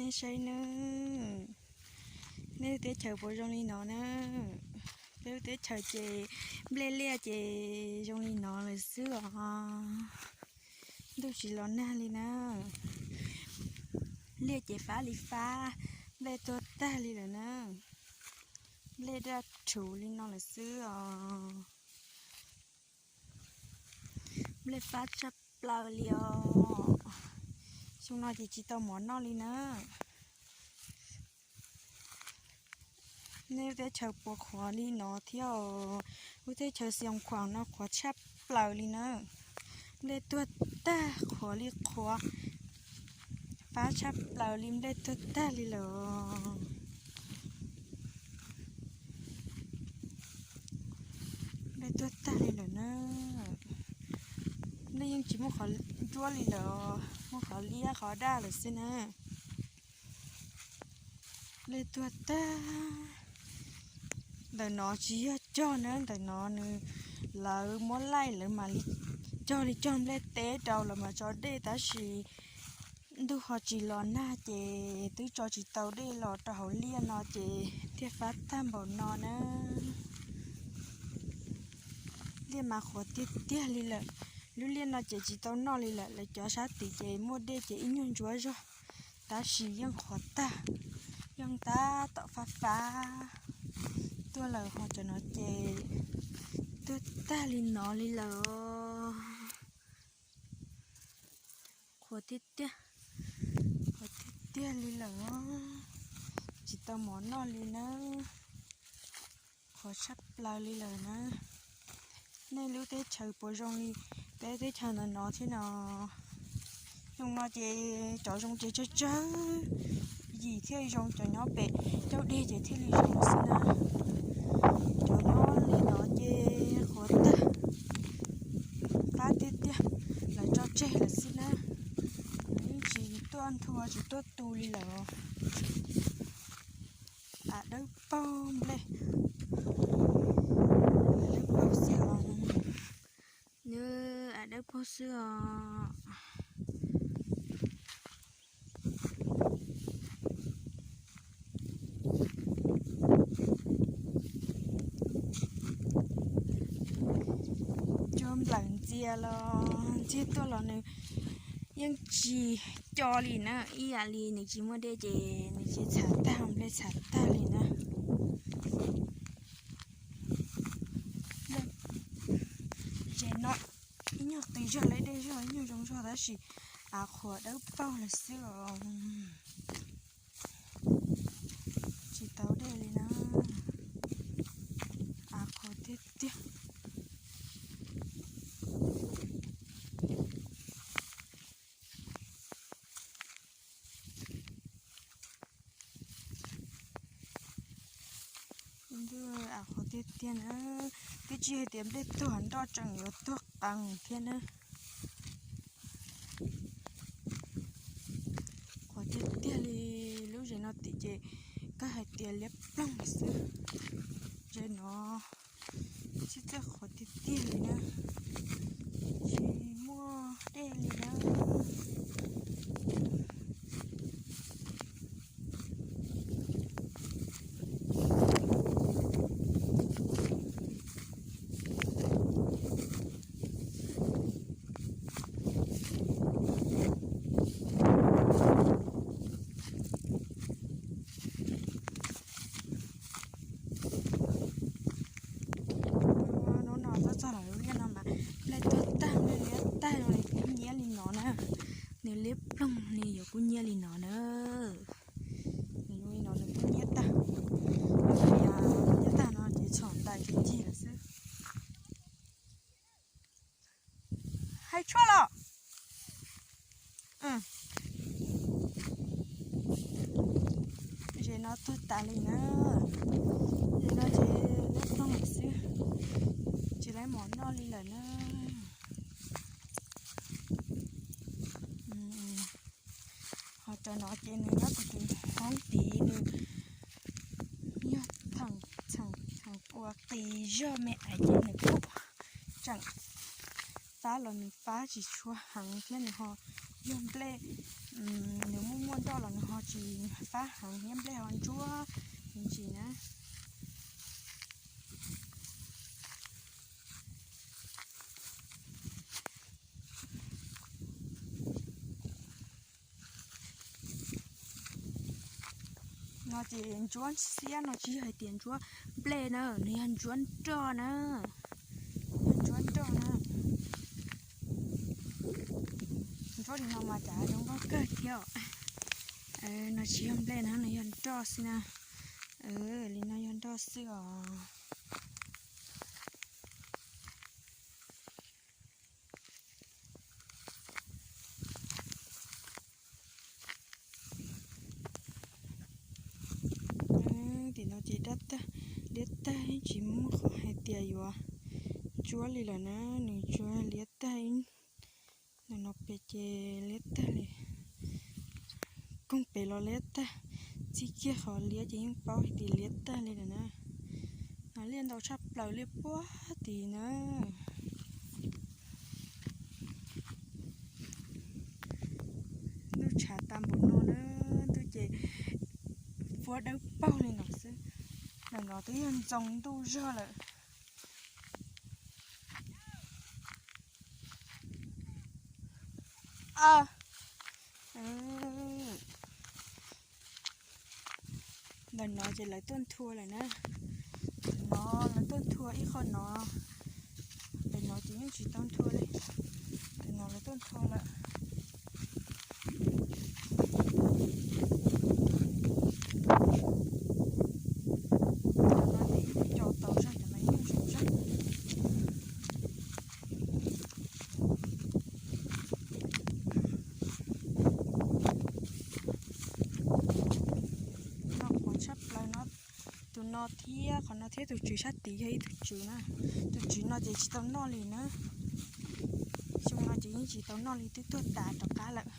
Nej saib nawb, nej lub teb chaws puas zoo li no na? Peb lub teb chaws ces nplej liaj ces zoo li no lawm xwb os. Ntuj tsis los nag li na. Liaj ces fab li fab, nplej tuag tag li lawm na. Nplej daj rhuv li no lawm xwb os. Nplej fab tshaj plaws li os. Xyoo no ces tsis tau mov noj li na. Nej lub teb chaws puas qhuav li no thiab? Lub teb chaws Xi Oos Khuam no qhuav tshaj plaws li na. Nplej tuag tag qhuav li qhuav, fab tshaj plaws li, nplej tuag tag li lawm. Nplej tuag tag li lawm na. Nplej yeej tsis muaj qhov ntsuab li lawm, muaj qhov liab qhov daj lawm xwb na. Nplej tuag tag. Ntawm no tsis yog cog na, ntawm no nws, lawv muab laij lawv mam li cog li cog nplej teb rau lawv mam tso dej, tab sis ntuj ho tsis los nag ces twb tso tsis tau dej los rau hauv liaj no ces thiaj fab tag npaum no na. Liaj mas qhuav tiag tiag li lawm. Lub liaj no ces tsis tau noj li lawm, lawv cov sab tid ces muaj dej ces ib nyuag ntsuav zog, tab sis yeej qhuav tag, yeej tab tom fab fab tuaj lawm. Ho cov no ces tuag tag li no li lawm. Qhuav tiag tiag, qhuav tiag tiag li lawm, tsis tau mov noj li na. Qhuav tshaj plaws li lawm na. Nej lub teb chaws puas zoo li peb teb chaws ntawm no thiab no? Xyoo no ces cov zoo ces tsawg tsawg yim thiaj zoo, cov nyob pem cauj deg ces thiaj li zoo xwb na. Cov nyob li no ces qhuav tag, fab tiag tiag, lawv tso tseg lawm xwb na. Lawv yeej tsis tuaj nthua tsis tuaj tu li lawm. Av dawb paug nplej, av dawb paug xwb os. Nws av dawb paug xwb os. Cov nplawm ntxias los ntxias tuaj los nws yeej tsis co li na, ib yam li nws tsis muaj dej ces nws tsis txhav tag, nplej txhav tag li na. Ze no ib nyuag qis zog, lawv dej zog ib nyuag zoo zog tab sis av qhuav dawb paug lawm xwb os. Tsis tau dej li na, av qhuav tiag tiag. Ntuj, av qhuav tiag tiag na, twb tsis hais tias nplej tuag nroj tseem yuav tuag qees thiab na. Qhuav tiag tiag li, lub zes no tim ces koj hais tias liab ploog xwb. Zes no tsis txawj qhuav tiag tiag li na, tsis muaj dej li na. Hnub no txog txog lawm lub liaj no mas nplej tuag tag, nplej liab tag, nws kub nyiab li no na. Nws liab ploog li yuav kub nyiab li no na. Nws zoo li no nws kub nyiab tag. Nyiab tag no ces txhom ntais cig lawm xwb. Hais tshuaj los. Zes no tuag tas li na. Zes no ces liab ploog lawm xwb, tsis tau mov noj li lawm na. Ho cov no ces nws nyob tus tus hoob tid, nws yog theem ua qis zog me ais ces nws kuj tseem fab los nws fab tsis tshua heev thiab nws ho Yog nplej, nws muaj muaj nroj los nws ho tsis fab heev thiab, nplej ho ntsuab me ntsis na. No ces ntsuab xiab no tsis yog hais tias ntsuab nplej na, nws yog ntsuab nroj na. Yog ntsuab nroj na. Ntsuab li no mas cas zoo nkauj kawg thiab os. No tsis yog nplej na, nws yog nroj xwb na. Li no yog nroj xwb os. Tim no ces dab tag, liab tag, tsis muaj qhov hais tias yuav ntsuab li lawm na, nws tsuas liab tag. Ntawm no pem ces liab tag li, koog pem los liab tag, txij kiag qhov liab ces yeej paub hais tias liab tag li lawm na. No liaj ntau tshaj plaws, liaj puag tid na. Ntuj tshav tas npaum no na, ntuj ces fuab dawb paug li no xwb. Ntawm no twb yog ntxoov ntuj zog lawm. Ntawm no ces lawv tuaj nthua lawm na. Ntawm no lawv tuaj nthua ib qho no. Ntawm no ces yeej tsis tau nthua li. Ntawm no lawv tuaj nthua lawm. Cov no ces yeej co tau zog, cov no yeej zoo zog. No qhuav tshaj plaws no, tus no thiab qhov no thiab tus tswv sab tid yog ib tug tswv na. Tus tswv no ces tsis tau noj li na. Xyoo no ces yeej tsis tau noj li, twb tuag tas rov qab lawm.